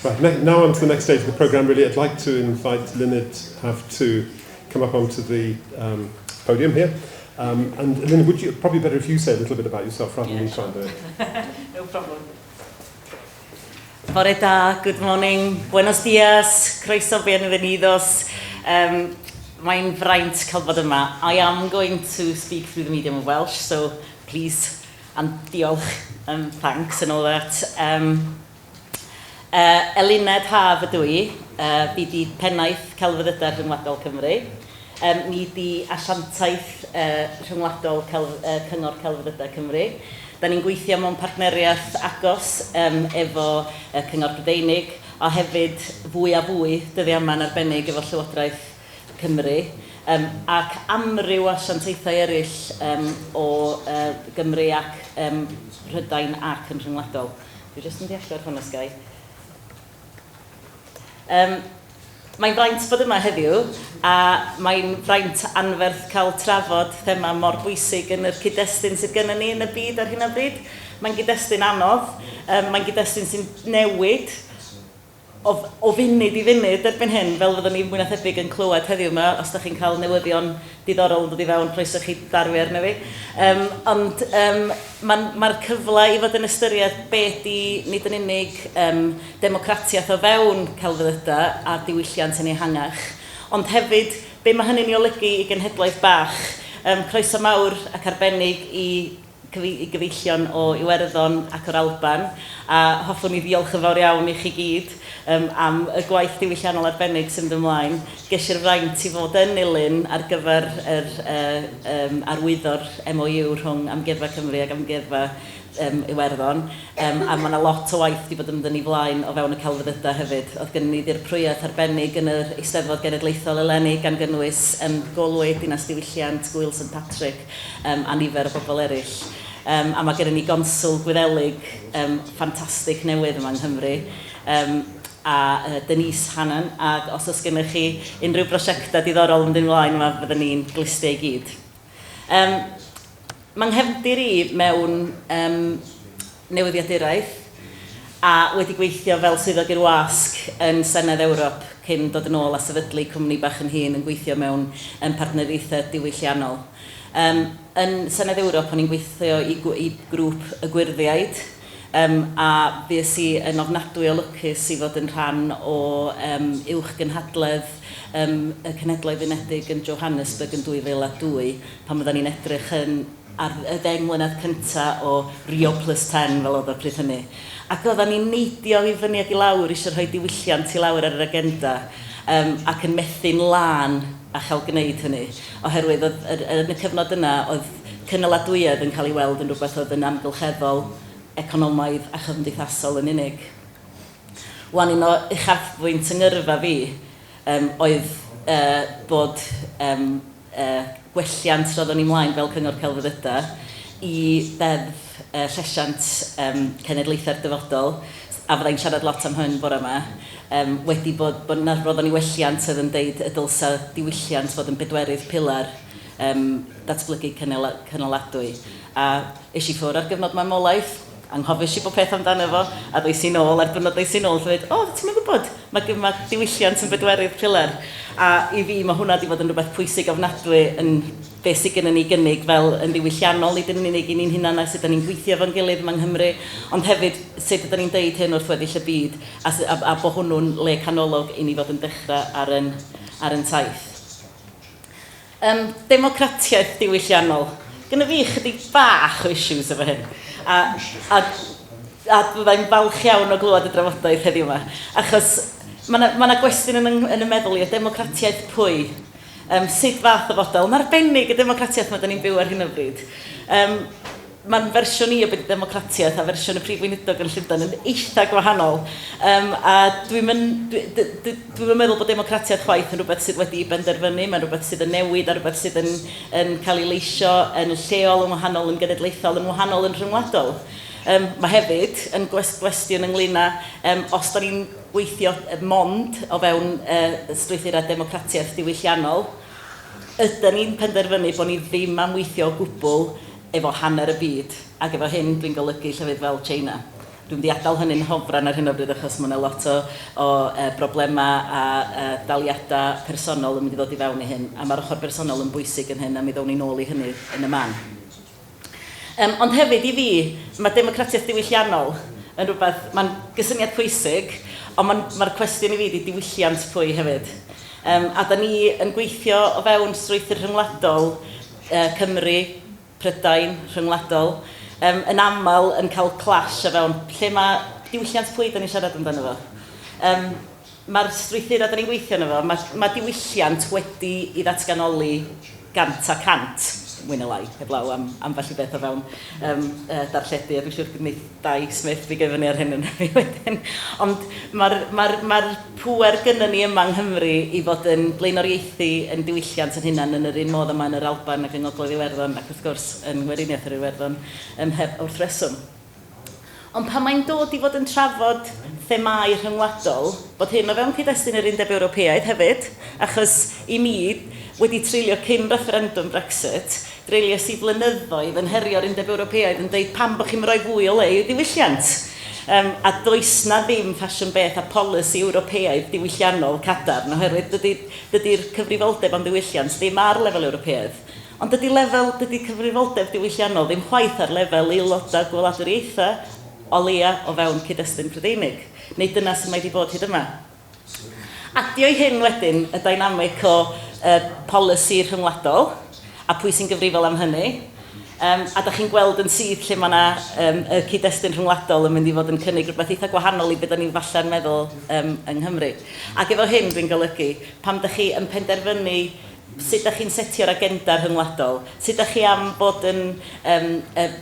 Right, now on to the next stage of the programme, really. I'd like to invite Luned Haf to come up onto the podium here. And Luned, would you, probably better if you say a little bit about yourself rather than me try and do it. No problem. Bore da, good morning, buenos dias, croeso, bienvenidos. Mae'n fraint cael bod yma. I am going to speak through the medium of Welsh, so please, and diolch, and thanks and all that. Eluned Haf ydw i, fi di pennaeth Celfyddydau Rhyngwladol Cymru. Ni di asiantaeth rhyngwladol Cyngor Celfyddydau Cymru. Da ni'n gweithio mewn partneriaeth agos efo Cyngor Prydeinig, a hefyd fwy a fwy dyddiau yma'n arbennig efo Llywodraeth Cymru, ac amryw asiantaethau eraill o Gymru ac Prydain ac yn rhyngwladol. Dwi jyst yn deall ar hwnna, Sky. Mae'n fraint bod yma heddiw, a mae'n fraint anferth cael trafod thema mor bwysig yn yr cyd-destun sydd gennym ni yn y byd ar hyn o bryd. Mae'n gyd-destun anodd, mae'n gyd-destun sy'n newid o funud i funud erbyn hyn, fel fyddwn ni mwy na thebyg yn clywed heddiw yma, os ydych chi'n cael newyddion diddorol yn dod i fewn, croeso chi darfu arno fi. Ond mae'r ma cyfle i fod yn ystyried be di nid yn unig democratiaeth o fewn celfyddydau a diwylliant yn ehangach, ond hefyd be mae hynny'n ei olygu i genhedlaeth bach. Croeso mawr ac arbennig i gyfeillion o Iwerddon ac o'r Alban, a hoffwn i ddiolch yn fawr iawn i chi gyd am y gwaith diwylliannol arbennig sy'n mynd ymlaen. Ges i'r fraint i fod yn Nulyn ar gyfer yr arwyddo'r MOU rhwng Amgueddfa Cymru ac Amgueddfa Iwerddon, a mae yna lot o waith wedi bod yn mynd yn ei flaen o fewn y celfyddydau hefyd. Oedd gennym ni ddirprwyaeth arbennig yn yr Eisteddfod Genedlaethol eleni, gan gynnwys Galway, Dinas Diwylliant, Gŵyl St Patrick, a nifer o bobl eraill. A mae gennym ni gonswl Gwyddelig ffantastig newydd yma yng Nghymru, a Denise Hannan, ac os oes gennych chi unrhyw brosiectau diddorol yn mynd ymlaen yma, fyddwn ni'n glustiau i gyd. Mae nghefndir i mewn newyddiaduraeth a wedi gweithio fel swyddog i'r wasg yn Senedd Ewrop cyn dod yn ôl a sefydlu cwmni bach yn hun yn gweithio mewn partneriaethau diwylliannol. Yn Senedd Ewrop o'n i'n gweithio i grŵp y Gwyrddïaid, a fues i yn ofnadwy o lwcus i fod yn rhan o uwch gynhadledd y Cenhedloedd Unedig yn Johannesburg yn 2002, pan fyddan ni'n edrych yn ar y 10 mlynedd cyntaf o Rio Plus 10, fel oedd o pryd hynny. Ac oeddan ni'n neidio i fyny ac i lawr eisiau rhoi diwylliant i lawr ar yr agenda, ac yn methu'n lân a chael gwneud hynny. Oherwydd oedd, yn y cyfnod yna, oedd cynaladwyedd yn cael ei weld yn rhywbeth oedd yn amgylcheddol, economaidd a chymdeithasol yn unig. Wan, un o uchafbwynt yng ngyrfa fi oedd bod gwelliant roeddwn ni mlaen fel Cyngor Celfyddydau i ddeddf llesiant cenedlaethau'r dyfodol, a fyddai'n siarad lot am hyn bore yma, wedi bod na roeddwn ni welliant oedd yn deud y dylsa diwylliant fod yn bedwerydd pilar datblygu cynaladwy. A es i ffwrdd ar gyfnod mamolaeth, anghofio i bod peth amdano fo, a ddoes i nôl, a'r diwrnod ddoes i nôl, dweud, "O, ti'n mynd gwybod, mae diwylliant yn bedwerydd pilar." A i fi, mae hwnna wedi bod yn rhywbeth pwysig ofnadwy yn beth sydd gennym ni gynnig fel yn ddiwylliannol, nid yn unig i ni'n hunain a sut ydyn ni'n gweithio efo'n gilydd yma yng Nghymru, ond hefyd sut ydyn ni'n deud hyn wrth weddill y byd, a bod hwnnw'n le canolog i ni fod yn dechrau ar yn taith. Democratiaeth diwylliannol. Gynna fi chydig bach o issues efo hyn. A byddai'n falch iawn o glywed y drafodaeth heddiw yma. Achos mae yna ma gwestiwn yn y meddwl i, y democratiaeth pwy? Sut fath o fodel? Mae'n arbennig y democratiaeth mae da ni'n byw ar hyn o bryd. Mae'n fersiwn i o beth democratiaeth a fersiwn y prif weinidog yn Llundain yn eitha gwahanol. A dwi'n dwi meddwl bod democratiaeth chwaith yn rhywbeth sydd wedi benderfynu, mae'n rhywbeth sydd yn newid a rhywbeth sydd yn cael ei leisio yn lleol yn wahanol, yn genedlaethol, yn wahanol yn rhyngwladol. Mae hefyd yn gwestiwn ynglyn â os da ni'n gweithio mond o fewn strwythurau democratiaeth diwylliannol, ydyn ni'n penderfynu bod ni ddim am weithio o gwbl efo hanner y byd, ac efo hyn dwi'n golygu llefydd fel China. Dwi'n mynd i adael hynny'n hofran ar hyn o bryd achos mae yna lot o, o broblemau a daliadau personol yn mynd i ddod i fewn i hyn, a mae'r ochr bersonol yn bwysig yn hyn, a mi ddown ni nôl i hynny yn y man. Ond hefyd i fi, mae democratiaeth diwylliannol yn rhywbeth, mae'n gysyniad pwysig, ond mae'r ma cwestiwn i fi ydy diwylliant pwy hefyd. A da ni yn gweithio o fewn strwythur rhyngwladol Cymru, Prydain, rhyngwladol, yn aml yn cael clash o fewn lle mae diwylliant pwy da ni'n siarad amdano fo. Mae'r strwythurau da ni'n gweithio yno fo, mae, mae diwylliant wedi i ddatganoli gant a cant, mwy neu lai, heblaw am ambell i beth o fewn darlledu, a dwi'n siŵr gwneith Dai Smith fi gyfynnu ar hyn yn fi wedyn. Ond mae'r ma ma pŵer gynnon ni yma yng Nghymru i fod yn blaenoriaethu yn diwylliant yn hunan yn yr un modd yma yn yr Alban ac yng Ngogledd Iwerddon ac wrth gwrs yn Ngweriniaeth yr Iwerddon heb wrth reswm. Ond pan mae'n dod i fod yn trafod themâu rhyngwladol, bod hyn o fewn cyd-destun yr Undeb Ewropeaidd hefyd, achos i mi, wedi treulio cyn refferendwm Brexit, dreuliais i flynyddoedd yn herio'r Undeb Ewropeaidd yn deud pam bod chi'n rhoi fwy o le i ddiwylliant? A does 'na ddim ffasiwn beth â polisi Ewropeaidd diwylliannol cadarn, oherwydd dydy'r dydy cyfrifoldeb am ddiwylliant ddim ar lefel Ewropeaidd. Ond dydy lefel, dydy cyfrifoldeb diwylliannol ddim chwaith ar lefel aelodau gwladwriaethau, o leia o fewn cyd-destun Prydeinig. Neu dyna sut mae wedi bod hyd yma. Adio i hyn wedyn y dynamic o polisi rhyngwladol, a pwy sy'n gyfrifol am hynny. A da chi'n gweld yn syth lle mae yna y cyd-destun rhyngwladol yn mynd i fod yn cynnig rhywbeth eitha gwahanol i beth da ni'n falle'n meddwl yng Nghymru. Ac efo hyn dwi'n golygu, pam da chi yn penderfynu sut dach chi'n setio'r agenda rhyngwladol? Sut dach chi am fod yn, yym,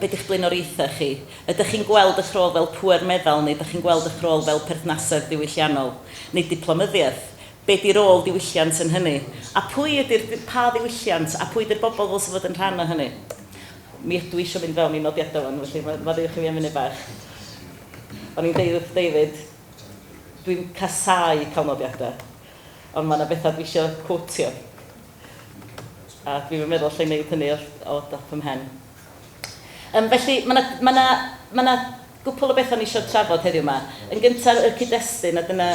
be 'di'ch blaenoriaethau chi? Ydych chi'n gweld eich rôl fel pŵer meddal neu ydych chi'n gweld eich rôl fel perthnasedd diwylliannol? Neu diplomyddiaeth? Be 'di rôl diwylliant yn hynny? A pwy ydy'r, pa ddiwylliant, a pwy ydy'r bobl ddylse fod yn rhan o hynny? Mi ydw i eisiau mynd fewn i nodiadau 'wan, felly maddeuwch i fi am funud bach. O'n i'n deud wrth David, dwi'n casáu cael nodiadau. Ond mae 'na bethau dwi isio quotio. A dwi'm yn meddwl alla i wneud hynny o, o dop fy mhen. Felly, mae 'na, ma 'na, ma 'na gwpl o bethau ni eisiau trafod heddiw yma. Yn gyntaf, y cyd-destun, a dyna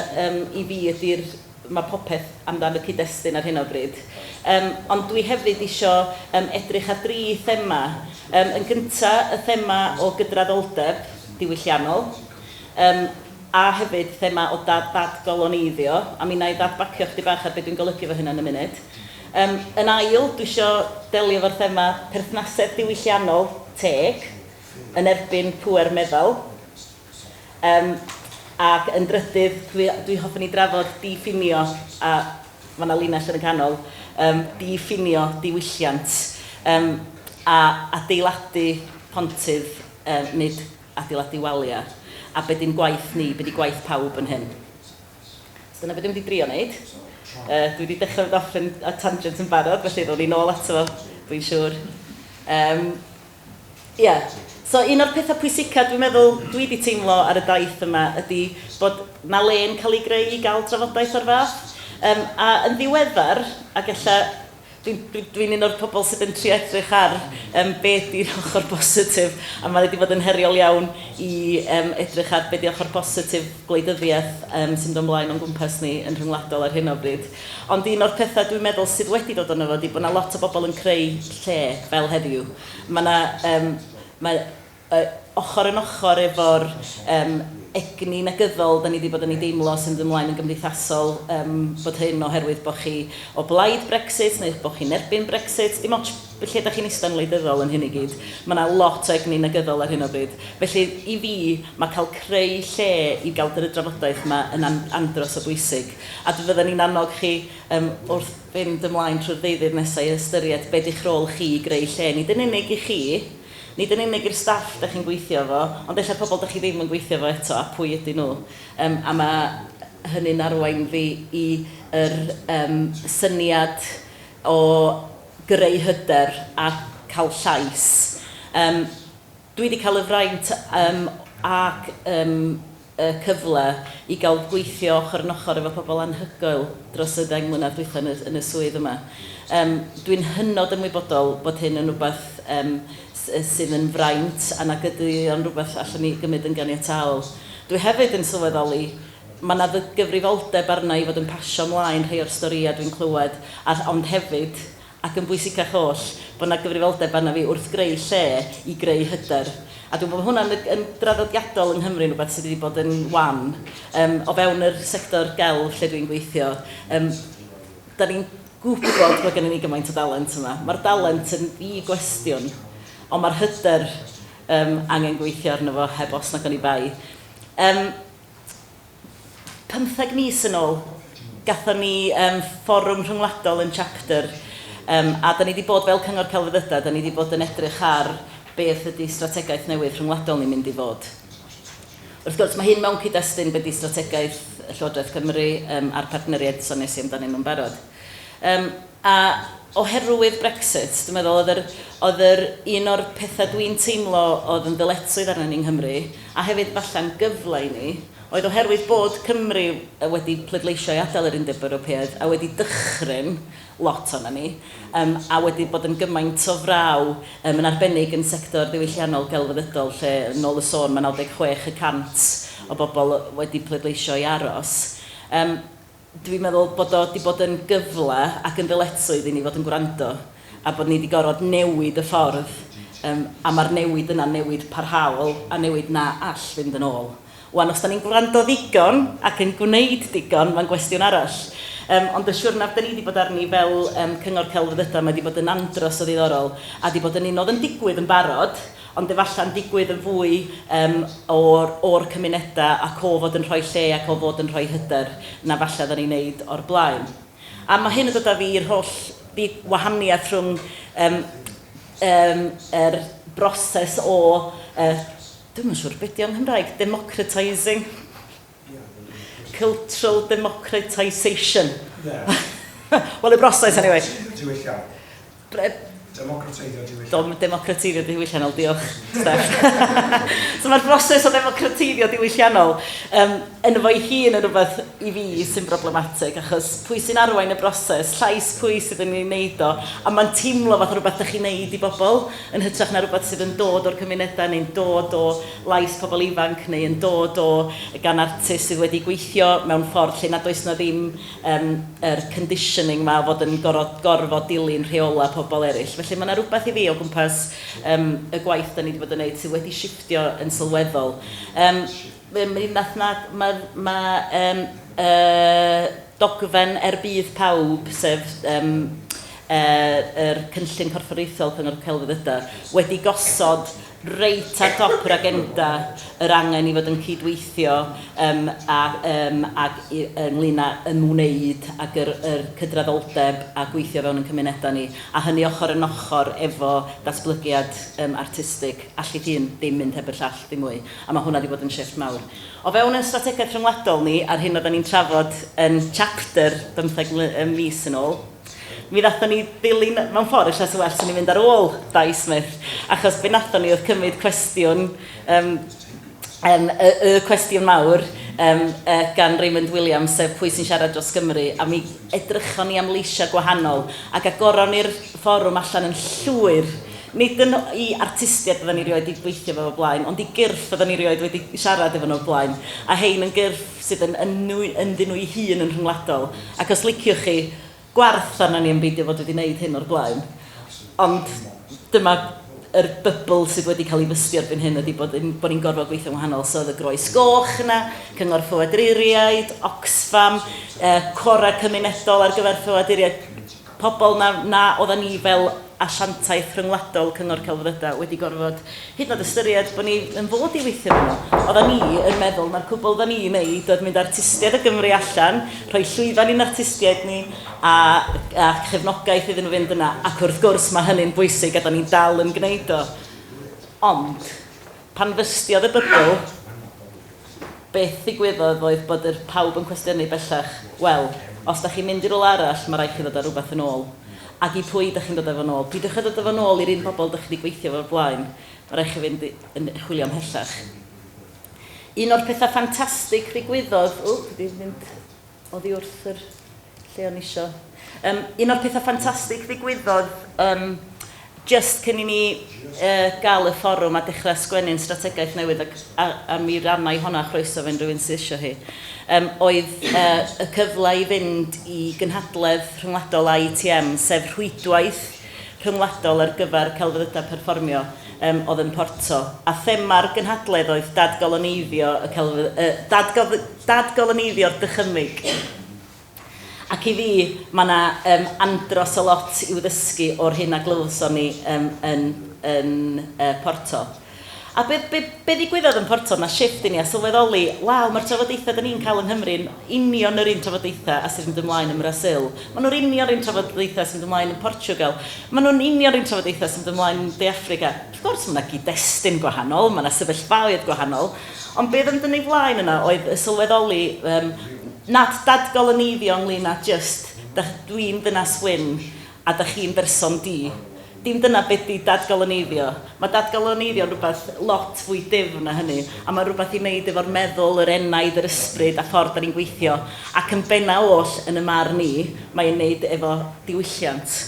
i fi ydy'r... mae popeth amdan y cyd-destun ar hyn o bryd. Ond dwi hefyd isio edrych ar dri thema. Yn gyntaf, y thema o gydraddoldeb diwylliannol. A hefyd thema o dad-ddad-goloneiddio, a mi wna i ddadbacio chydig bach ar be dwi'n golygu efo hynna yn y munud. Yn ail, dwi isio delio efo'r thema perthnasedd diwylliannol teg yn erbyn pŵer meddal. Ac yn drydydd, dwi, dwi hoffwn i drafod diffinio, a mae 'na linell yn y canol, diffinio diwylliant, a adeiladu pontydd, nid adeiladu waliau, a be 'di'n gwaith ni, be 'di gwaith pawb yn hyn. So dyna be dwi'n mynd i drio wneud. Dwi wedi dechrau mynd off yn a tangent yn barod, felly ddown ni nôl ato fo, dwi'n siŵr. Ia, so un o'r pethau pwysica dwi'n meddwl dwi wedi teimlo ar y daith yma ydy bod 'na le'n cael ei greu i gael trafodaeth o'r fath. A yn ddiweddar, ac ella Dwi'n dwi, dwi un o'r pobl sydd yn trio edrych ar be ydy'r ochr bositif, a mae wedi bod yn heriol iawn i edrych ar be ydy ochr bositif gwleidyddiaeth sy'n dod ymlaen o'n gwmpas ni yn rhyngwladol ar hyn o bryd. Ond un o'r pethau dwi'n meddwl sydd wedi dod ohono fo ydy bod 'na lot o bobl yn creu lle fel heddiw. Mae 'na, mae ochr yn ochr efo'r egni negyddol da ni wedi bod yn ei deimlo sy'n mynd ymlaen yn gymdeithasol, bod hyn oherwydd bod chi o blaid Brexit neu bod chi'n erbyn Brexit, dim ots lle da chi'n eistedd yn wleidyddol yn hyn i gyd, mae yna lot o egni negyddol ar hyn o bryd. Felly, i fi, mae cael creu lle i gael y drafodaeth yma yn andros o bwysig. A fydden ni'n annog chi wrth fynd ymlaen trwy'r ddeuddydd nesaf i ystyried be di'ch rôl chi i greu lle, nid yn unig i chi, Nid yn unig i'r staff dach chi'n gweithio efo, ond ella'r pobl dach chi ddim yn gweithio efo eto, a pwy ydyn nhw. A mae hynny'n arwain fi i yr syniad o greu hyder a cael llais. Dwi 'di cael y fraint ac y cyfle i gael gweithio ochr yn ochr efo pobl anhygoel dros y 10 mlynedd dwytha yn y, yn y swydd yma. Dwi'n hynod ymwybodol bod hyn yn rhywbeth sydd yn fraint a nag ydy o'n rhywbeth allwn ni gymryd yn ganiataol. Dwi hefyd yn sylweddoli mae 'na gyfrifoldeb arna i fod yn pasio ymlaen rhai o'r storïau dwi'n clywed, a, ond hefyd, ac yn bwysicach oll, bod 'na gyfrifoldeb arna fi wrth greu lle i greu hyder. A dwi'n meddwl bod hwnna'n yn draddodiadol yng Nghymru yn rhywbeth sydd wedi bod yn wan. O fewn yr sector gelf lle dwi'n gweithio, da ni'n gwybod bod gennym ni gymaint o dalent yma. Mae'r dalent yn ddi-gwestiwn, ond mae'r hyder angen gweithio arno fo heb os nac oni bai. 15 mis yn ôl, gathon ni fforwm rhyngwladol yn Chapter, a da ni wedi bod fel Cyngor Celfyddydau, da ni wedi bod yn edrych ar beth ydy strategaeth newydd rhyngwladol ni'n mynd i fod. Wrth gwrs, mae hyn mewn cyd-destun be di strategaeth Llywodraeth Cymru a'r partneriaid soniais i amdanyn nhw'n barod. A oherwydd Brexit, dwi'n meddwl oedd yr, oedd yr un o'r pethau dwi'n teimlo oedd yn ddyletswydd arnon ni yng Nghymru, a hefyd falle'n gyfle i ni, oedd oherwydd bod Cymru wedi pleidleisio i adael yr Undeb Ewropeaidd a wedi dychryn lot ohonon ni, a wedi bod yn gymaint o fraw, yn arbennig yn sector ddiwylliannol gelfyddydol lle, yn ôl y sôn, mae 96 y cant o bobl wedi pleidleisio i aros. Dwi'n meddwl bod o 'di bod yn gyfle ac yn ddyletswydd i ni fod yn gwrando a bod ni 'di gorfod newid y ffordd a ma'r newid yna'n newid parhaol a newid na all fynd yn ôl. Wan os 'da ni'n gwrando ddigon ac yn gwneud digon, mae'n gwestiwn arall. Ond y siwrna 'da ni 'di bod arni fel Cyngor Celfyddydau, mae 'di bod yn andros o ddiddorol a 'di bod yn un oedd yn digwydd yn barod, ond efallai'n digwydd yn fwy o'r o'r cymunedau ac o fod yn rhoi lle ac o fod yn rhoi hyder na falle oedden ni'n wneud o'r blaen. A mae hyn yn dod â fi i'r holl wahaniaeth rhwng yr broses o, dwi'm yn siŵr be 'di o yng Nghymraeg, democratising? Cultural democratisation. Wel, y broses, anyway. Diwylliant. Democrateiddio diwylliannol. Democrateiddio diwylliannol, diolch, Steff. So mae'r broses o ddemocrateiddio diwylliannol yn efo'i hun yn rhywbeth i fi sy'n broblematig, achos pwy sy'n arwain y broses, llais pwy sydd yn ei wneud o, a mae'n teimlo fath o rhywbeth dych chi'n neud i bobl, yn hytrach na rhywbeth sydd yn dod o'r cymunedau neu'n dod o lais pobl ifanc neu yn dod o gan artist sydd wedi gweithio mewn ffordd lle nad oes 'na ddim yr conditioning 'ma o fod yn gorfod, gorfod dilyn rheolau pobl eraill. Felly mae 'na rywbeth i fi o gwmpas y gwaith da ni wedi bod yn wneud sydd wedi shifftio yn sylweddol. Mi wnaeth 'na, mae, mae dogfen er budd pawb, sef yr cynllun corfforaethol Cyngor Celfyddydau, wedi gosod reit ar dop yr agenda yr angen i fod yn cydweithio a ag ynglŷn â ymwneud ag yr yr cydraddoldeb a gweithio fewn yn cymunedau ni, a hynny ochr yn ochr efo datblygiad artistig. Allith un ddim mynd heb y llall, ddim mwy. A mae hwnna 'di bod yn shifft mawr. O fewn ein strategaeth rhyngwladol ni, a'r hyn oedden ni'n trafod yn chapter bymtheg mis yn ôl, Mi ddathon ni ddilyn, mewn ffordd ella 'sa well 'sa ni'n mynd ar ôl Dai Smith, achos be nathon ni oedd cymryd cwestiwn, um, y, y cwestiwn mawr gan Raymond Williams, sef pwy sy'n siarad dros Gymru, a mi edrychon ni am leisiau gwahanol, ac agoron ni'r fforwm allan yn llwyr, nid yn i artistiaid oedden ni rioed wedi gweithio efo o'r blaen, ond i gyrff oedden ni rioed wedi siarad efo nhw o'r blaen, a hein yn gyrff sydd yn ynddyn nhw'i hun yn rhyngwladol. Ac os liciwch chi, gwarth arnon ni am beidio fod wedi wneud hyn o'r blaen. Ond dyma yr bybl sydd wedi cael ei fystio erbyn hyn ydy bod, bod ni'n gorfod gweithio'n wahanol. So oedd y Groes Goch yna, Cyngor Ffoaduriaid, Oxfam, corau cymunedol ar gyfer ffoaduriaid, pobl na, na oedden ni fel asiantaeth rhyngwladol Cyngor Celfyddydau wedi gorfod hyd yn oed ystyried bod ni yn fod i weithio efo nhw. Oedden ni yn meddwl na'r cwbl oedden ni'n wneud oedd mynd artistiaid o Gymru allan, rhoi llwyfan i'n artistiaid ni a, a chefnogaeth iddyn nhw fynd yna. Ac wrth gwrs mae hynny'n bwysig a da ni'n dal yn gwneud o. Ond, pan fystiodd y bybl, beth ddigwyddodd oedd bod yr pawb yn cwestiynu bellach, wel, os da chi'n mynd i rywle arall, mae rhaid chi ddod â rhywbeth yn ôl. Ac i pwy da chi'n dod â fo nôl? Peidiwch â dod â fo nôl i'r un bobl da chi wedi gweithio efo o'r blaen. Mae rhaid chi fynd yn chwilio ymhellach. Un o'r pethau ffantastig ddigwyddodd... Ww, dwi wedi mynd oddi wrth yr lle o'n isio. Un o'r pethau ffantastig ddigwyddodd... Just cyn i ni gael y fforwm a dechrau sgwennu'n strategaeth newydd ac a, a mi rannau honna chroeso fe'n rhywun sydd eisiau hi, oedd y cyfle i fynd i gynhadledd rhyngwladol IETM, sef rhwydwaith rhyngwladol ar gyfer celfyddydau perfformio, oedd yn Porto. A thema'r gynhadledd oedd dadgoloneiddio y celfydd-, dadgoloneiddio'r dychymyg. Ac i fi, mae 'na yym andros o lot i'w ddysgu o'r hyn a glywson ni yym yn yn yy Porto. A be be be ddigwyddodd yn Porto, 'na shifft i ni a sylweddoli, waw, mae'r trafodaethau dan ni'n cael yng Nghymru'n union yr un trafodaethau a sydd yn mynd ymlaen ym Mrasil. Maen nhw'r union yr un trafodaethau sy'n mynd ymlaen yn Portiwgal. Maen nhw'n union yr un trafodaethau sy'n mynd ymlaen yn De Affrica. Wrth gwrs, mae 'na gyd-destun gwahanol, mae 'na sefyllfaoedd gwahanol, ond be oedd yn mynd yn ei flaen yna oedd y sylweddoli yym Nad dadgoloneiddio ynglŷn â jyst dach dwi'n ddynas wyn a dach chi'n berson du. Dim dyna be 'di dadgoloneiddio. Mae dadgoloneiddio yn rhywbeth lot fwy dwfn na hynny, a mae'n rhywbeth i wneud efo'r meddwl, yr enaid, yr ysbryd a ffordd 'da ni'n gweithio, ac yn benna oll, yn 'y marn i, mae e'n wneud efo diwylliant.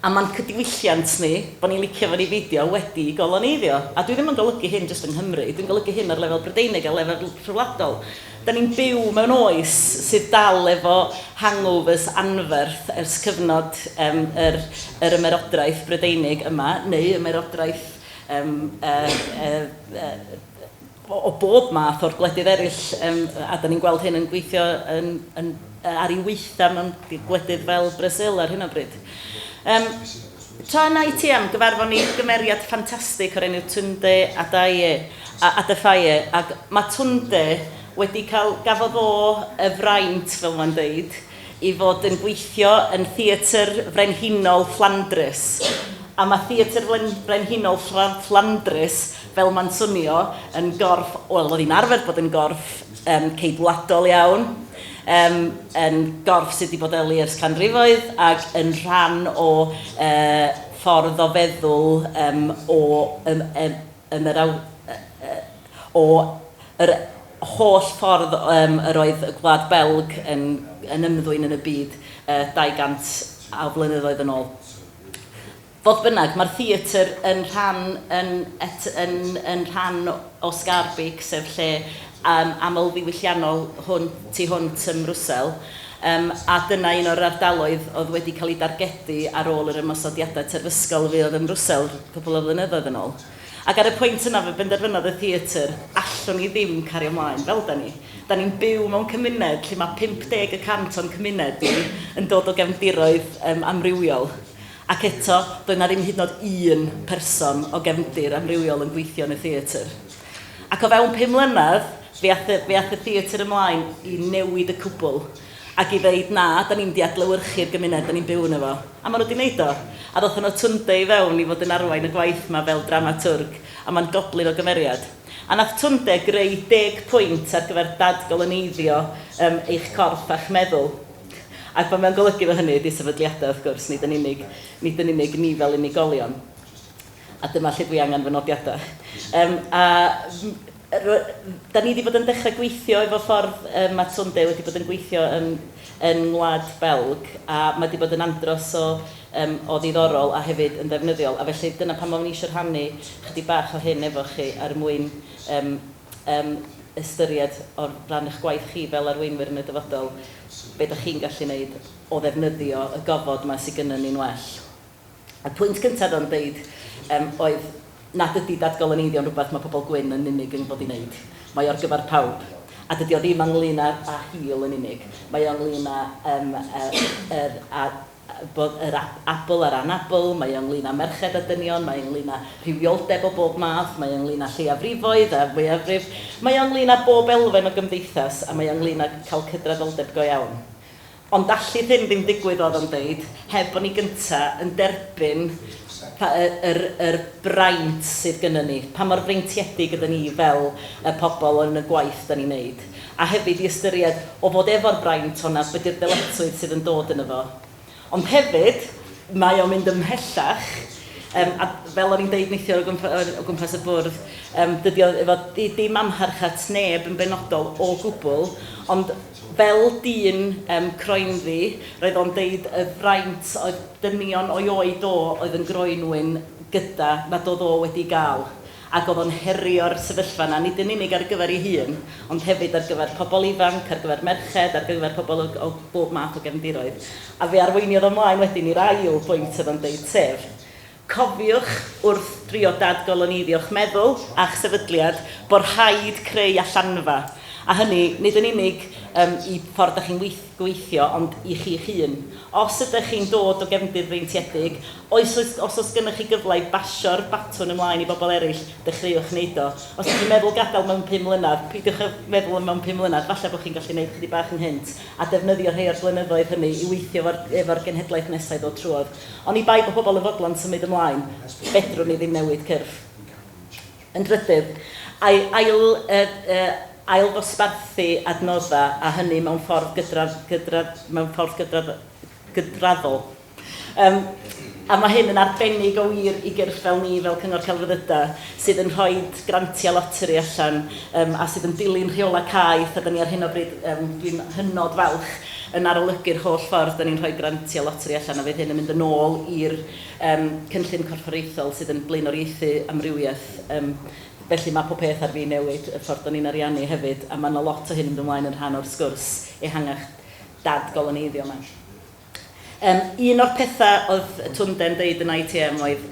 A ma'n diwylliant ni, bo' ni'n licio fo neu beidio, wedi goloneiddio. A dwi ddim yn golygu hyn jyst yng Nghymru, dwi'n golygu hyn ar lefel Brydeinig a lefel rhyngwladol. Da ni'n byw mewn oes sydd dal efo hangovers anferth ers cyfnod yym yr yr ymerodraeth Brydeinig yma, neu ymerodraeth yym yy yy yy o bob math o'r gwledydd eraill, yym, a dan ni'n gweld hyn yn gweithio yn, yn, ar ei waetha mewn gwledydd fel Brasil ar hyn o bryd. Um, tra yn ITM, gyfarfon ni gymeriad ffantastig o'r enw Tunde Adaye, Adefaye, ac mae Tunde wedi cael, gafodd o y fraint, fel mae'n deud, i fod yn gweithio yn Theatr Frenhinol Fflandrys. A mae Theatr Frenhinol Fflandrys, fel mae'n swnio, yn gorff, wel, oedd hi'n arfer bod yn gorff ceidwadol iawn, yn gorff sydd wedi bodoli ers canrifoedd ac yn rhan o ffordd o feddwl o o yr holl ffordd yr oedd y Gwlad Belg yn yn ymddwyn yn y byd 200 o flynyddoedd yn ôl. Fodd bynnag, mae'r theatr yn rhan yn et yn yn rhan o Schaerbeek, sef lle um, amlddiwylliannol hwn tu hwnt ym Mrwsel, um, a dyna un o'r ardaloedd oedd wedi cael ei dargedu ar ôl yr ymosodiadau terfysgol fuodd ym Mrwsel cwpl o flynyddoedd yn ôl. Ac ar y pwynt yna fe benderfynodd y theatr, allwn ni ddim cario mlaen fel 'da ni. Da ni'n byw mewn cymuned lle mae 50 y cant o'n cymuned ni yn dod o gefndiroedd um, amrywiol. Ac eto, doedd 'na ddim hyd yn oed un person o gefndir amrywiol yn gweithio yn y theatr. Ac o fewn 5 mlynedd, fe ath y, fe ath y theatr ymlaen i newid y cwbl ac i ddeud na, da ni'n mynd i adlewyrchu'r gymuned da ni'n byw yno fo. A maen nhw 'di wneud o. A ddothon nhw Tunde i fewn i fod yn arwain y gwaith 'ma fel dramaturg, a mae'n goblyn o gymeriad. A nath Tunde greu deg pwynt ar gyfer dadgoloneiddio yym eich corff a'ch meddwl. Ac be mae'n golygu efo hynny ydy sefydliadau wrth gwrs, nid yn unig, nid yn unig ni fel unigolion. A dyma lle dwi angen fy nodiadau. Yym a da ni wedi bod yn dechrau gweithio efo ffordd mae Tunde wedi bod yn gweithio yn, yn Ngwlad Belg, a mae wedi bod yn andros o, um, o ddiddorol a hefyd yn ddefnyddiol. A felly dyna pam o'n i eisiau rhannu chydig bach o hyn efo chi er mwyn um, um, ystyried o ran eich gwaith chi fel arweinwyr yn y dyfodol, be da chi'n gallu wneud o ddefnyddio y gofod yma sydd gynnon ni'n well. Y pwynt cyntaf o'n deud um, oedd nad ydy dadgoloneiddio yn rhywbeth mae pobl gwyn yn unig yn fod i wneud. Mae o ar gyfer pawb. A dydy o ddim ynglyn â, â hil yn unig. Mae o ynglyn â, um, a, bod yr abl a'r anabl, mae o ynglyn â merched a dynion, mae o ynglyn â rhywioldeb o bob math, mae o ynglyn â lleiafrifoedd a mwyafrif, mae o ynglyn â bob elfen o gymdeithas a mae o ynglyn â cael cydraddoldeb go iawn. Ond allith hyn ddim digwydd, oedd o'n deud, heb bod ni gynta yn derbyn pa, yr, yr braint sydd gynnon ni, pa mor freintiedig ydyn ni fel y pobl yn y gwaith da ni'n neud. A hefyd i ystyried, o fod efo'r braint honna, be di'r dyletswydd sydd yn dod yno fo. Ond hefyd, mae o'n mynd ymhellach, A fel o'n i'n deud neithiwr o gwmpas y bwrdd, dydy o efo dim amharch at neb yn benodol o gwbl, ond fel dyn croenddu, roedd o'n deud y fraint oedd dynion o'i oed o oedd yn groenwyn gyda nad oedd o wedi gael. Ac oedd o'n herio'r sefyllfa 'na, nid yn unig ar gyfer ei hun, ond hefyd ar gyfer pobl ifanc, ar gyfer merched, ar gyfer pobl o bob math o gefndiroedd. A fe arweiniodd o 'mlaen wedyn i'r ail bwynt oedd o'n deud, sef, cofiwch wrth drio dadgoloneiddio'ch meddwl a'ch sefydliad bod rhaid creu allanfa, a hynny nid yn unig i ffordd dach chi'n gweithio ond i chi'ch hun. Os ydych chi'n dod o gefndir freintiedig, oes oes os oes gennych chi gyfle i basio'r batwn ymlaen i bobl eraill, dechreuwch wneud o. Os ydych chi'n meddwl gadael mewn pum mlynedd, peidiwch â meddwl am mewn pum mlynedd, falle bod chi'n gallu gwneud chydig bach ynghynt a defnyddio rhai o'r blynyddoedd hynny i weithio efo'r efo'r genhedlaeth nesaf i ddod trwodd. Oni bai bod pobl yn fodlon symud ymlaen, fedrwn ni ddim newid cyrff. Yn drydydd, ail ailddosbarthu adnoddau, a hynny mewn ffordd gydradd, gydradd, mewn ffordd gydradd, gydraddol. Um, a mae hyn yn arbennig o wir i gyrff fel ni, fel Cyngor Celfyddydau, sydd yn rhoi grantiau loteri allan um, a sydd yn dilyn rheolau caeth, a da ni ar hyn o bryd, um, dwi'n hynod falch yn arolygu'r holl ffordd da ni'n rhoi grantiau loteri allan, a fydd hyn yn mynd yn ôl i'r um, cynllun corfforaethol sydd yn blaenoriaethu amrywiaeth. Um, felly mae pob peth ar fin newid, y ffordd da ni'n ariannu hefyd, a mae yna lot o hyn yn mynd ymlaen yn rhan o'r sgwrs ehangach dad-goloneiddio yma. Um, un o'r pethau oedd Tunde'n deud yn ITM oedd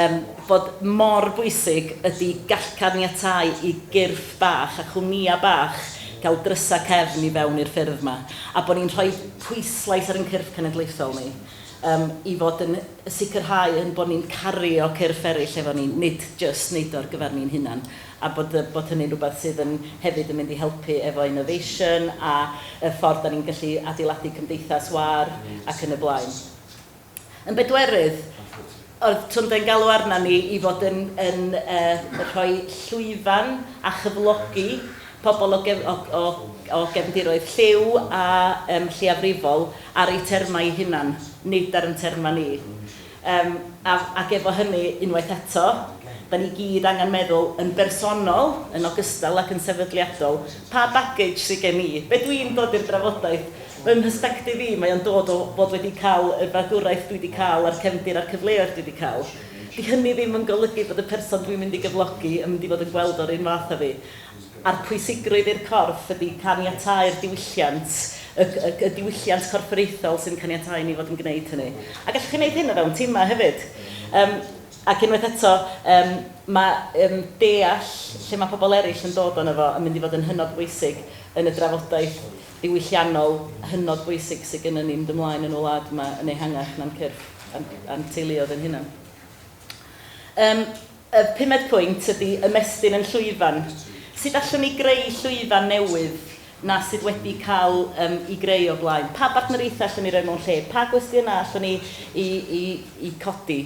um, bod mor bwysig ydy gall caniatáu i gyrff bach a chwmnïau bach gael drysau cefn i fewn i'r ffyrdd yma, a bod ni'n rhoi pwyslais ar ein cyrff cenedlaethol ni um, i fod yn sicrhau ein bod ni'n cario cyrff eraill efo ni, nid jyst neud o ar gyfer ni'n hunan, a bod, bod hynny'n rhywbeth sydd yn hefyd yn mynd i helpu efo innovation a y ffordd da ni'n gallu adeiladu cymdeithas wâr ac yn y blaen. Yn bedwerydd, oedd Tunde'n galw arna ni i fod yn, yn uh, rhoi llwyfan a chyflogi pobl o, gef, o, o, o gefndiroedd lliw a um, lleiafrifol ar eu termau eu hunan, nid ar ein termau ni. Um, a, ac efo hynny, unwaith eto, da ni gyd angen meddwl yn bersonol, yn ogystal ac yn sefydliadol, pa baggage sydd gen i? Be dwi'n dod i'r drafodaeth? Fy mhersbectif i, mae o'n dod o fod wedi cael y fagwraeth dwi wedi cael a'r cefndir a'r cyfleoedd dwi wedi cael. Di hynny ddim yn golygu bod y person dwi'n mynd i gyflogi yn mynd i fod yn gweld o'r un fath â fi. A'r pwysigrwydd i'r corff ydy caniatáu'r diwylliant, y, y, y diwylliant corfforaethol sy'n caniatáu ni fod yn gwneud hynny. A gallwch chi wneud hyn o fewn timau hefyd. Um, ac unwaith eto, um, mae um, deall lle mae pobl eraill yn dod ono fo yn mynd i fod yn hynod bwysig yn y drafodaeth ddiwylliannol hynod bwysig sydd gennym ni mynd ymlaen yn y wlad yma yn ehangach na'n cyrff a'n, a'n teuluoedd yn hunan. Um, Y pumed pwynt ydy ymestyn yn llwyfan. Sut allwn ni greu llwyfan newydd na sydd wedi cael um, i greu o blaen? Pa bartneriaethau allwn ni roi mewn lle? Pa gwestiynau allwn ni i, i, i codi?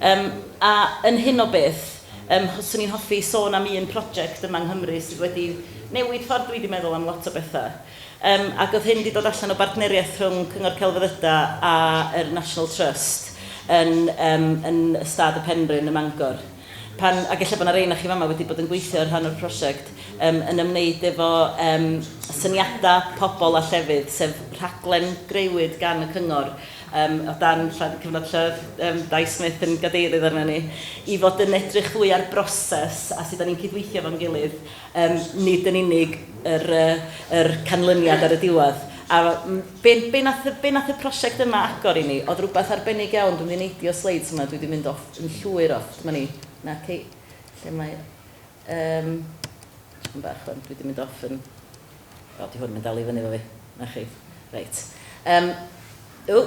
Um, a yn hyn o beth, um, swn i'n hoffi sôn am un prosiect yma yng Nghymru sydd wedi newid ffordd dwi wedi meddwl am lot o bethau. Um, ac oedd hyn wedi dod allan o bartneriaeth rhwng Cyngor Celfyddydau a'r National Trust yn, um, yn Ystâd y Penrhyn ym Mangor. Pan, ac ella bod yna rei na chi fama wedi bod yn gweithio ar rhan o'r prosiect, um, yn ymwneud efo um, syniadau pobl a llefydd, sef rhaglen greuwyd gan y cyngor um, o dan cyfnod lle oedd um, Dai Smith yn gadeirydd arno ni, i fod yn edrych fwy ar broses a sut da ni'n cydweithio fo'n gilydd um, nid yn unig yr, uh, yr canlyniad ar y diwedd. A be, be, nath, be nath y prosiect yma agor i ni, oedd rhywbeth arbennig iawn, dwi'n mynd i neidio slides yma, dwi wedi mynd off, yn llwyr off, dyma ni, na, cei, lle mae, um, bach o'n, dwi wedi mynd off yn, o, di hwn yn dal i fyny efo fi, na chi, reit. Um, o,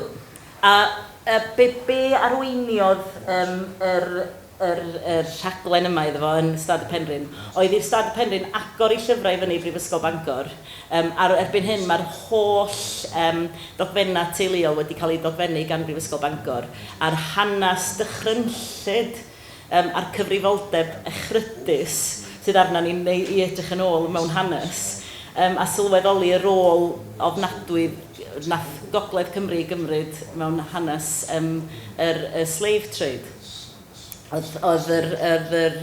a be, be arweiniodd um, yr yr, yr rhaglen yma iddo fo yn Stad y Penrhyn, oedd i'r Stad y Penrhyn agor ei llyfrau i fyny i Brifysgol Bangor. Um, ar, erbyn hyn mae'r holl um, dogfennau teuluol wedi cael eu dogfennu gan Brifysgol Bangor, a'r hanes dychrynllyd um, a'r cyfrifoldeb echrydus sydd arna ni neu i edrych yn ôl mewn hanes, um, a sylweddoli y rôl ofnadwy nath Gogledd Cymru gymryd mewn hanes um, yr, y slave trade. Oedd, oedd yr, yr, yr,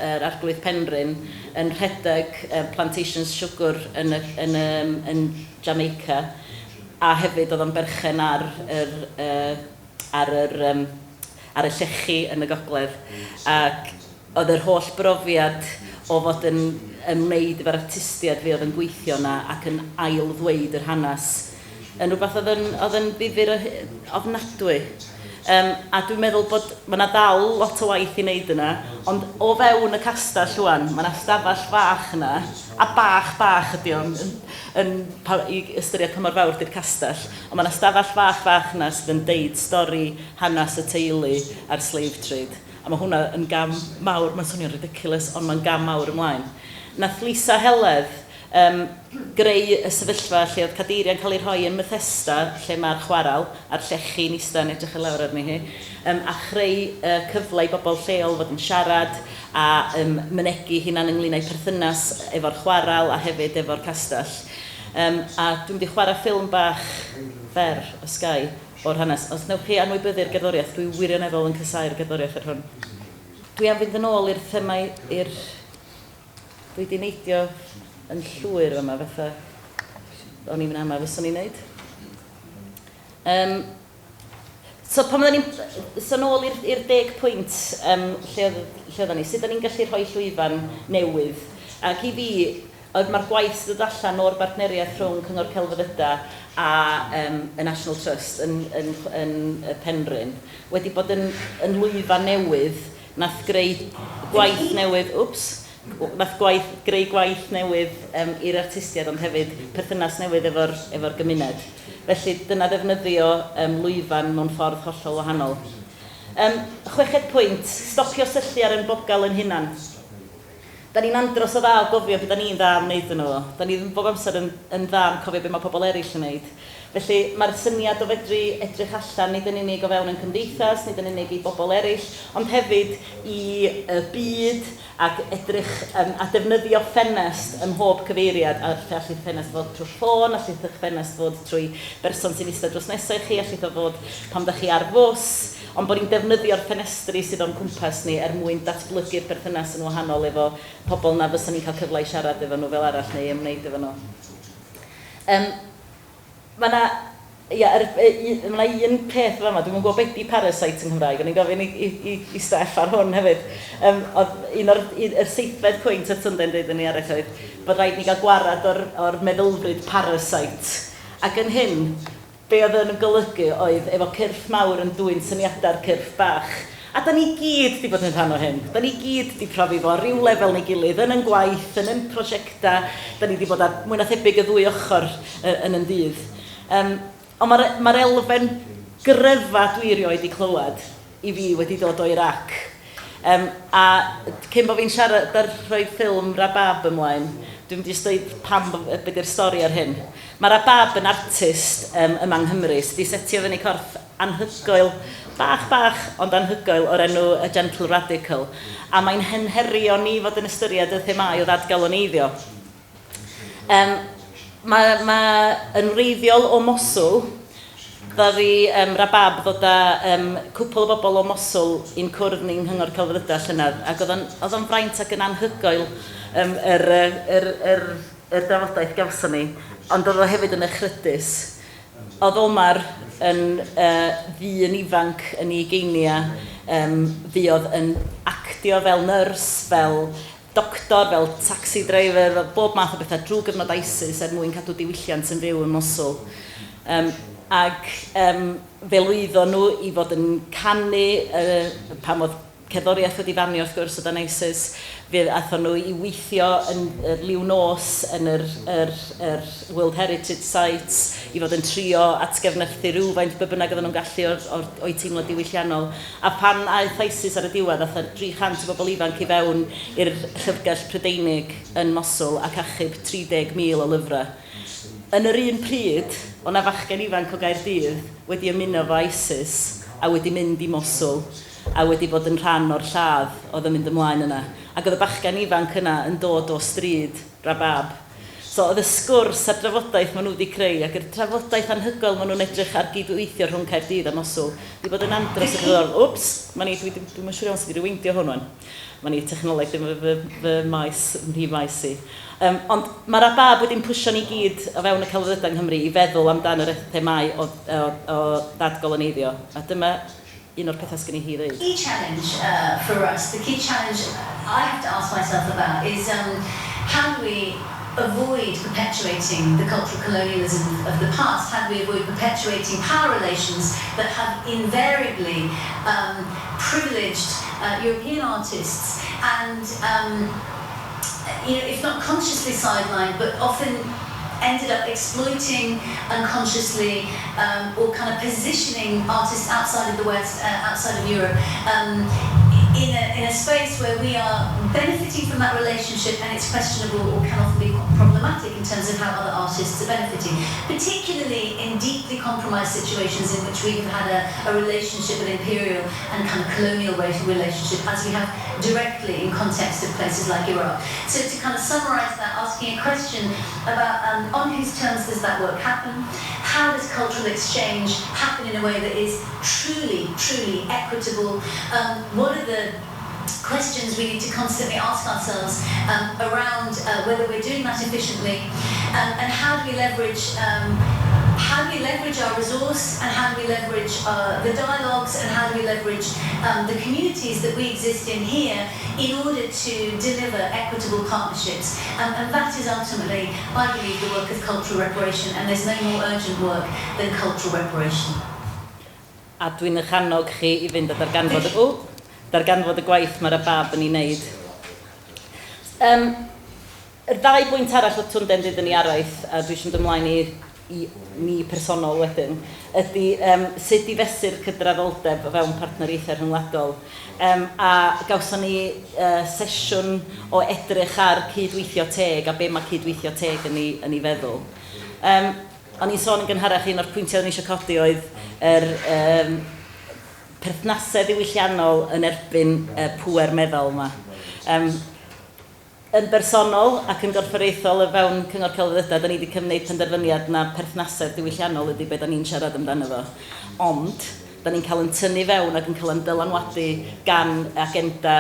yr Arglwydd Penrhyn yn rhedeg plantations siwgr yn, y, yn, yn, yn Jamaica a hefyd oedd o'n berchen ar yr, ar yr, um, ar y llechi yn y gogledd. Ac oedd yr holl brofiad o fod yn ymwneud efo'r artistiaid fi oedd yn gweithio yna ac yn ail ddweud yr hanes yn rhywbeth oedd yn, oedd yn ddifyr ofnadwy. Um, a dwi'n meddwl bod mae yna dal lot o waith i wneud yna, ond o fewn y castell rwan, mae yna stafell fach yna, a bach bach ydy o'n yn, yn, pa, i ystyried pa mor fawr di'r castell, ond mae yna stafell fach fach yna sydd yn deud stori hanes y teulu a'r slave trade. A mae hwnna yn gam mawr, mae'n swnio'n ridiculous, ond mae'n gam mawr ymlaen. Nath Lisa Heledd um, greu y sefyllfa lle oedd cadeiriau'n cael eu rhoi yn Bethesda, lle mae'r chwaral a'r llechi'n eistedd yn edrych i lawr arni hi, um, a chreu cyfle i bobl lleol fod yn siarad a um, mynegi hunan ynglyn â'u perthynas efo'r chwaral a hefyd efo'r castell. Um, a dwi'n mynd i chwarae ffilm bach fer o Sky o'r hanes. Os newch chi anwybyddu'r gerddoriaeth, dwi wirioneddol yn casáu'r gerddoriaeth ar hwn. Dwi am fynd yn ôl i'r themau, i'r... Dwi wedi neidio yn llwyr yma fatha o'n i'n ama fyswn i'n neud. Um, so pan oedden ni'n... So nôl i'r i'r 10 pwynt um, lle, oedd, lle oedden ni, sut oedden ni'n gallu rhoi llwyfan newydd? Ac i fi, oedd mae'r gwaith sydd dod allan o'r bartneriaeth rhwng Cyngor Celfyddydau a um, y National Trust yn, yn, yn, y Penrhyn wedi bod yn, yn lwyfan newydd nath greu gwaith newydd, wps, nath gwaith, greu gwaith newydd um, i'r artistiaid, ond hefyd perthynas newydd efo'r efo gymuned. Felly dyna ddefnyddio um, lwyfan mewn ffordd hollol wahanol. Um, chweched pwynt, stopio syllu ar ein bogal yn hunan. Da ni'n andros o dda o gofio beth da ni'n dda am wneud yn o. Da ni ddim bob amser yn, yn dda am cofio beth mae pobl eraill yn wneud. Felly mae'r syniad o fedru edrych allan nid yn unig o fewn yn cymdeithas, nid yn unig i bobl eraill, ond hefyd i y byd ac edrych um, a defnyddio ffenest ym mhob cyfeiriad. A lle allith ffenest fod trwy ffôn, allith eich ffenest fod trwy berson sy'n eistedd drws nesaf i chi, allith o fod pan da chi ar fws, ond bod ni'n defnyddio'r ffenestri sydd o'n cwmpas ni er mwyn datblygu'r berthynas yn wahanol efo pobl na fysa ni'n cael cyfle i siarad efo nhw fel arall neu ymwneud efo nhw. Um, mae yna ia, er, mae yna un peth fama, dwi'n gwybod beth di parasite yn Nghymraeg, o'n i'n gofyn i, i, i, i Steff ar hwn hefyd. Um, oedd un o'r un, yr seithfed pwynt at Sunday yn ni arall oedd bod rhaid ni gael gwarad o'r, or meddylfryd parasite. Ac yn hyn, be oedd yn golygu oedd efo cyrff mawr yn dwyn syniadau'r cyrff bach. A da ni gyd di bod yn rhan o hyn. Da ni gyd di profi fo ar ryw lefel neu gilydd, yn yn gwaith, yn yn prosiectau. Da ni di bod ar mwy na thebyg y ddwy ochr yn yn dydd. Um, ond mae'r ma elfen gryfa dwi erioed di clywed i fi wedi dod o Iraq. Um, a cyn bod fi'n siarad ar rhoi ffilm Rabab ymlaen, dwi'n mynd i jyst dweud pam be di'r stori ar hyn. Mae Rabab yn artist um, yma yng Nghymru sydd wedi setio fyny corff anhygoel, bach bach, ond anhygoel o'r enw A Gentle Radical. A mae'n henherio ni fod yn ystyried y themâu o ddadgaloneiddio. Um, mae, mae yn wreiddiol o Mosul, ddaru um, Rabab ddod â um, cwpl o bobl o Mosul i'n cwrdd ni'n Nghyngor Celfyddydau llynedd, ac oedd o'n, oedd o'n fraint ac yn anhygoel um, yr, yr, yr, yr, yr drafodaeth gawson ni, ond oedd o hefyd yn echrydus. Oedd Omar yn uh, ddyn ifanc yn ei ugeiniau, um, fuodd yn actio fel nyrs, fel doctor, fel taxi driver, fel bob math o bethau drwy gyfnod ISIS er mwyn cadw diwylliant yn fyw yn Mosul. Um, ac um, fe lwyddon nhw i fod yn canu uh, pan oedd cerddoriaeth wedi fanio wrth gwrs o dan ISIS, fe aethon nhw i weithio yn yr liw nos yn yr, yr, yr World Heritage Sites, i fod yn trio atgyfnerthu rhywfaint be bynnag oedden nhw'n gallu o'r, o'r, o'u teimlad diwylliannol. A pan aeth ISIS ar y diwedd, aeth 300 o bobl ifanc i fewn i'r llyfrgell Prydeinig yn Mosul ac achub 30,000 o lyfrau. Yn yr un pryd, o na fachgen ifanc o Gaerdydd wedi ymuno efo ISIS a wedi mynd i Mosul a wedi bod yn rhan o'r lladd oedd yn mynd ymlaen yna. Ac oedd y bachgen ifanc yna yn dod o stryd Rabab. So oedd y sgwrs a'r drafodaeth maen nhw wedi creu ac yr trafodaeth anhygoel maen nhw'n edrych ar gydweithio rhwng Caerdydd a Mosul wedi bod yn andros o ddiddorol. Wps, ma' ni, dwi dwi'm yn siŵr iawn sut i rewindio hwn wan. Ma' ni, technoleg ddim fy, fy, fy maes, mhrif maes i. Um, ond mae'r ABAB wedi'n pwysio ni gyd o fewn y celfyddydau yng Nghymru i feddwl amdan yr themâu o, o, o ddadgoloneiddio. A dyma un o'r pethau sgen i hi ddeud. Key challenge for us, the key challenge I have to ask myself about is how do we avoid perpetuating the cultural colonialism of the past? How do we avoid perpetuating power relations that have invariably privileged European artists and, if not consciously sidelined, but often ended up exploiting unconsciously or kind of positioning artists outside of the West, outside of Europe, in a space where we are benefiting from that relationship, and it's questionable or can often be quite problematic in terms of how other artists are benefiting, particularly in deeply compromised situations in which we have had a relationship, an imperial and kind of colonial relationship, as we have directly in context of places like Iraq. So to kind of summarize that, asking a question about on whose terms does that work happen? How does cultural exchange happen in a way that is truly, truly equitable? What are the questions we need to constantly ask ourselves around whether we're doing that efficiently, and how do we leverage our resource, and how do we leverage the dialogues, and how do we leverage the communities that we exist in here in order to deliver equitable partnerships? And that is ultimately, I believe, the work of cultural reparation, and there's no more urgent work than cultural reparation. A dwi'n eich annog chi i fynd a darganfod, o, darganfod y gwaith mae'r ABAB yn ei wneud. Yr ddau bwynt arall o Twnden dyd yn ei araith, a dwi eisiau mynd ymlaen i mi personol wedyn, ydy sut i fesur cydraddoldeb o fewn partneriaethau rhyngwladol. A gawson ni sesiwn o edrych ar cydweithio teg a be mae cydweithio teg yn ei feddwl. O'n i'n sôn yn gynharach, un o'r pwyntiau o'n i eisiau codi oedd yr perthnasau ddiwylliannol yn erbyn y pŵer meddal yma. Yn bersonol ac yn gorfforaethol o fewn Cyngor Celfyddydau, da ni wedi cymryd penderfyniad na perthnasedd diwylliannol ydy be da ni'n siarad amdano fo. Ond, da ni'n cael yn tynnu fewn ac yn cael yn dylanwadu gan agenda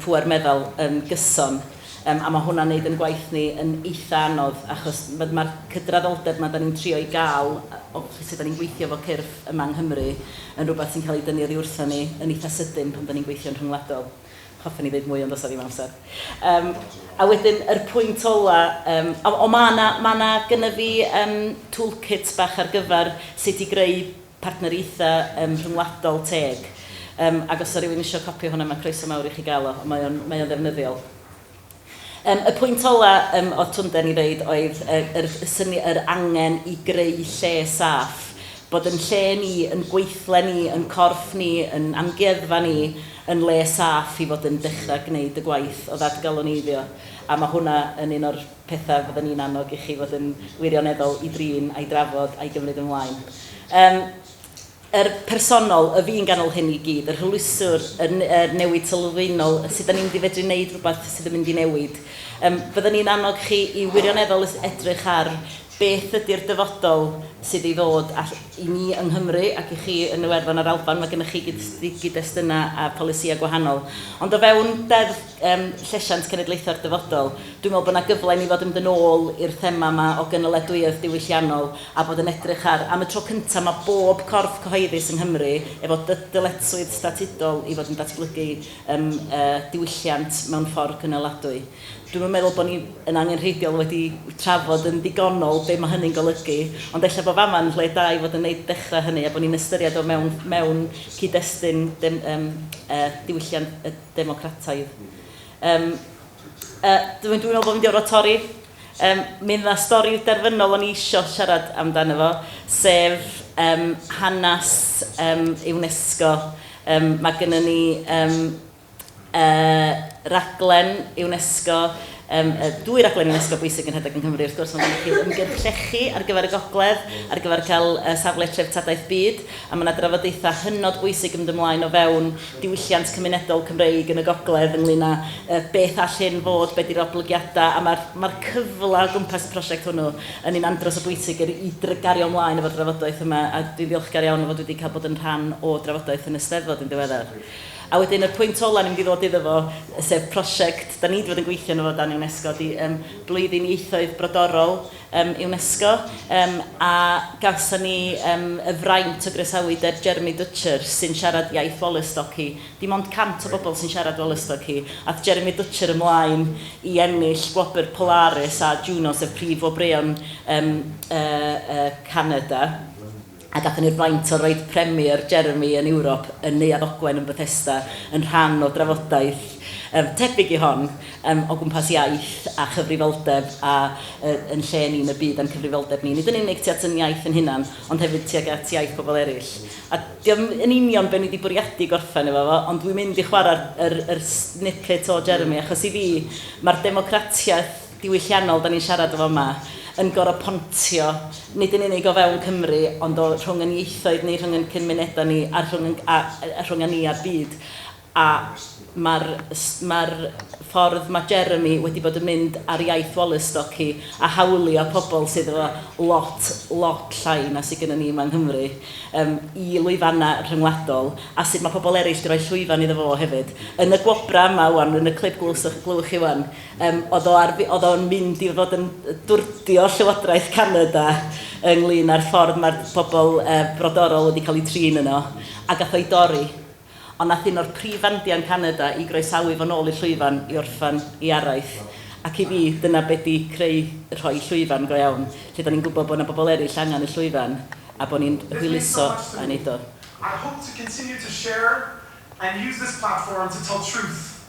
pŵer meddal yn gyson. A mae hwnna'n neud yn gwaith ni yn eitha anodd, achos mae'r ma cydraddoldeb yma da ni'n trio i gael, o sut da ni'n gweithio efo cyrff yma yng Nghymru, yn rhywbeth sy'n cael ei dynnu oddi wrtho ni yn eitha sydyn pan da ni'n gweithio'n rhyngwladol. Hoffen ni ddweud mwy, ond os ddim amser. A wedyn, yr pwynt ola, o ma' 'na ma' 'na gynna fi toolkit bach ar gyfer sut i greu partneriaethau rhyngwladol teg. Ac os oes rhywun eisiau copi o hwnna, mae croeso mawr i chi gael o, mae o'n ddefnyddiol. Y pwynt ola oedd Twnden i ddeud oedd yr angen i greu lle saff. Bod yn lle ni, yn gweithle ni, yn corff ni, yn amgueddfa ni, yn le saff i fod yn dechrau gwneud y gwaith o ddadgaloneiddio. A mae hwnna yn un o'r pethau fydden ni'n annog i chi fod yn wirioneddol i drin a'i drafod a'i gymryd ymlaen. Yr personol, y fi'n ganol hyn i gyd, yr hwyluswr, y newid sylfaenol, sut da ni'n mynd i fedru wneud rhywbeth sydd yn mynd i newid. Byddwn ni'n annog chi i wirioneddol edrych ar beth ydy'r dyfodol sydd i ddod i ni yng Nghymru ac i chi yn Iwerddon a'r Alban. Mae gennych chi gyd-destunau a polisïau gwahanol. Ond o fewn Deddf Llesiant Cenedlaethau'r Dyfodol, dwi'n meddwl bod yna gyfle i ni fod yn mynd yn ôl i'r thema yma o gynaladwyedd diwylliannol a bod yn edrych ar, am y tro cyntaf mae bob corff cyhoeddus yng Nghymru efo dyletswydd statudol i fod yn datblygu diwylliant mewn ffordd cynaladwy. Dwi'm yn meddwl bod ni yn angenrheidiol wedi trafod yn ddigonol be mae hynny'n golygu, ond ella bod fama'n lle da i fod yn neud dechrau hynny a bod ni'n ystyried o mewn cyd-destun diwylliant democrataidd. Dwi'n meddwl bod fi'n mynd i orfod torri. Mi yna stori derfynol o'n i isio siarad amdano fo, sef hanes UNESCO. Mae gennym ni raglen UNESCO. Dwy raglen UNESCO bwysig yn rhedeg yng Nghymru, wrth gwrs, mae gennych chi ymgyrch llechi ar gyfer y gogledd, ar gyfer cael safle treftadaeth byd, a mae yna drafodaethau hynod bwysig yn mynd ymlaen o fewn diwylliant cymunedol Cymreig yn y gogledd ynglyn â beth all hyn fod, be di'r oblygiadau, a mae'r mae cyfle o gwmpas y prosiect hwnnw yn un andros o bwysig i gario ymlaen efo'r drafodaeth yma, a dwi'n ddiolchgar iawn o fod wedi cael bod yn rhan o drafodaeth yn y Steddfod yn ddiweddar. A wedyn y pwynt ola ni'n mynd i ddod iddo fo, sef prosiect da ni wedi bod yn gweithio arno fo dan UNESCO, di Blwyddyn Ieithoedd Brodorol UNESCO, a gawson ni y fraint o groesawu Deb Jeremy Dutcher sy'n siarad iaith Wolastoqey. Dim ond 100 o bobl sy'n siarad Wolastoqey. Ath Jeremy Dutcher ymlaen i ennill gwobr Polaris a Juno, sef prif wobrwyon Canada. A gathon ni'r fraint o roid premier Jeremy yn Ewrop yn Neuadd Ogwen yn Bethesda yn rhan o drafodaeth tebyg i hon o gwmpas iaith a chyfrifoldeb a yn lle ni yn y byd a'n cyfrifoldeb ni, nid yn unig tuag at yn iaith yn hunan, ond hefyd tuag at iaith pobl eraill. A dio'm yn union be o'n i 'di bwriadu gorffen efo fo, ond dwi'n mynd i chwarae'r yr, yr snippet o Jeremy, achos i fi, mae'r democratiaeth diwylliannol da ni'n siarad efo yma yn gorfod pontio, nid yn unig o fewn Cymru, ond o rhwng yn ieithoedd ni, rhwng yn cymunedau ni, a rhwng, yn, a, a rhwng ni a'r byd. A mae'r ma ffordd mae Jeremy wedi bod yn mynd ar iaith Wolastoqey a hawlio pobl sydd efo lot, lot llai na sydd gennym ni yma yng Nghymru i lwyfannau rhyngwladol, a sut mae pobl eraill wedi rhoi llwyfan iddo fo hefyd. Yn y gwobrau yma wan, yn y clip glywsoch, glywch chi wan, oedd o ar, oedd o'n mynd i fod yn dwrdio Llywodraeth Canada ynglyn â'r ffordd mae'r pobl brodorol wedi cael eu trin yno, a gath o'i dorri. Ond nath un o'r prif fandiau yn Canada i groesawu fo nôl i'r llwyfan i orffen ei araith. Ac i fi, dyna be di creu rhoi llwyfan go iawn, lle da ni'n gwybod bod yna bobl eraill angen y llwyfan, a bod ni'n hwyluso a neud o. I hope to continue to share and use this platform to tell truth.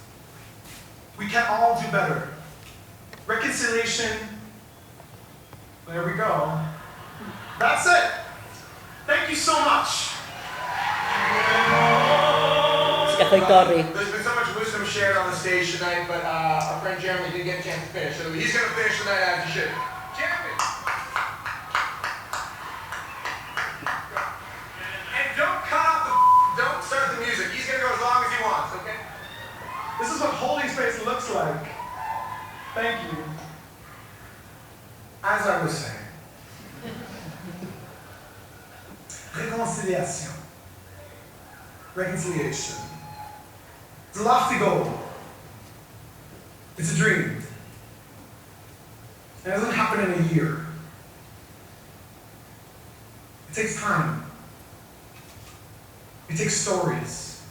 We can all do better. Reconciliation, there we go. That's it. Thank you so much. So gath o'i dorri. There's been so much wisdom shared on the stage tonight, but our friend Jeremy didn't get a chance to finish, so he's going to finish tonight as he should. Jeremy! And don't cut off the, don't start the music. He's going to go as long as he wants, okay? This is what holding space looks like. Thank you. As I was saying, réconciliation, reconciliation. It's a lofty goal. It's a dream. And it doesn't happen in a year. It takes time. It takes stories.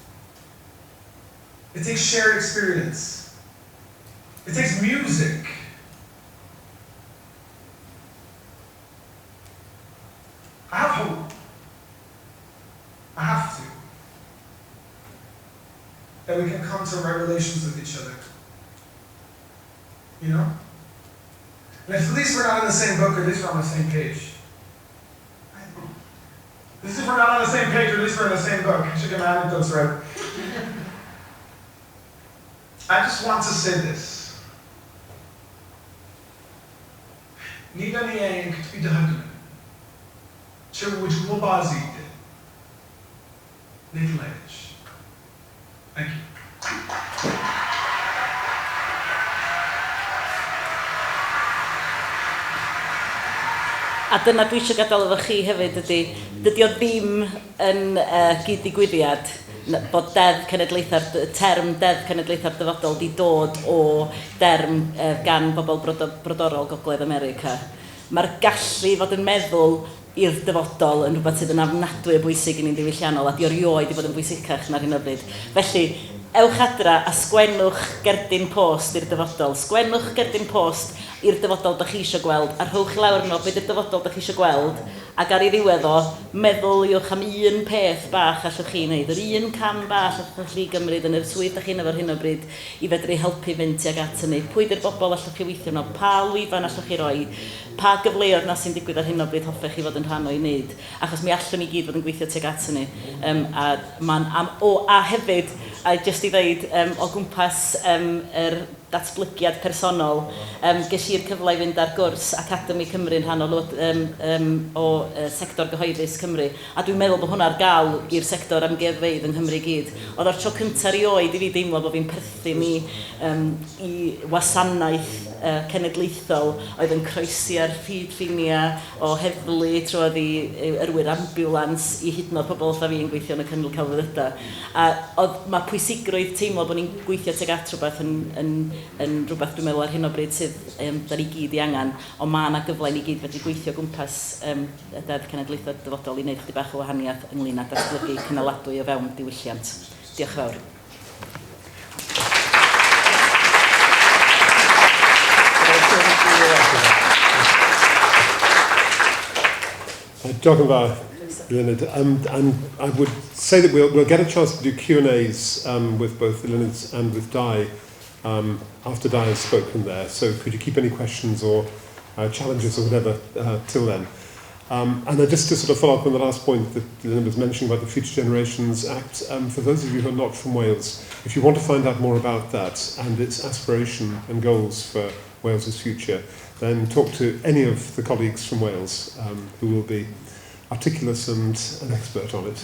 It takes shared experience. It takes music. I have hope. I have to. That we can come to right relations with each other. You know? And if at least we're not in the same book, or at least we're on the same page. This is if we're not on the same page, or at least we're in the same book. I should get my anecdotes right. I just want to say this. Niga niang tbidahagman. Chirwujwabazid. Nidlej. Thank you. A dyna dwi eisiau gadael efo chi hefyd ydy, dydy o ddim yn gyd-ddigwyddiad bod deddf cenedlaethau'r, term deddf cenedlaethau'r dyfodol di dod o derm gan bobl brodorol Gogledd America. Mae'r gallu fod yn meddwl i'r dyfodol yn rhywbeth sydd yn ofnadwy o bwysig i ni'n ddiwylliannol, a di o rioed i fod yn bwysicach na'r hyn o bryd. Felly, ewch adra a sgwennwch gerdyn post i'r dyfodol. Sgwennwch gerdyn post i'r dyfodol da chi eisiau gweld, a rhowch i lawr yno beth yw'r dyfodol da chi eisiau gweld, ac ar ei ddiwedd o, meddyliwch am un peth bach allwch chi wneud, yr un cam bach allwch chi gymryd yn yr swydd da chi'n efo'r hyn o bryd i fedru helpu fynd tuag at hynny. Pwy di'r bobl allwch chi weithio yno? Pa lwyfan allwch chi roi? Pa gyfleoedd na sy'n digwydd ar hyn o bryd hoffech chi fod yn rhan o'i wneud? Achos mi allwn ni gyd fod yn gweithio tuag at hynny. A hefyd, a jyst i ddeud, o gwmpas yr datblygiad personol. Ges i'r cyfle i fynd ar gwrs Academi Cymru yn rhan o sector gyhoeddus Cymru. A dwi'n meddwl bod hwnna ar gael i'r sector amgueddfeydd yng Nghymru i gyd. Oedd o'r tro cyntaf erioed i fi deimlo bod fi'n perthyn i wasanaeth cenedlaethol oedd yn croesi ar hyd ffiniau o heddlu trwodd i yrwyr ambiwlans i hyd yn oed pobl fatha fi yn gweithio yn y cynnal celfyddydau. A oedd, mae pwysigrwydd teimlo bod ni'n gweithio tuag at rhywbeth yn rhywbeth dwi'n meddwl ar hyn o bryd sydd da ni gyd ei angen, ond mae yna gyfle i ni gyd fedru gweithio gwmpas y Deddf Cenedlaethau Dyfodol i wneud chydig bach o wahaniaeth ynglyn â datblygu cynaladwy o fewn diwylliant. Diolch yn fawr. Diolch yn fawr, Eluned. And I would say that we'll get a chance to do Q&As with both Eluned and with Dai after Dai has spoken there. So could you keep any questions or challenges or whatever till then? And then just to sort of follow up on the last point that Eluned was mentioning about the Future Generations Act, for those of you who are not from Wales, if you want to find out more about that and its aspiration and goals for Wales's future, then talk to any of the colleagues from Wales who will be articulate and an expert on it.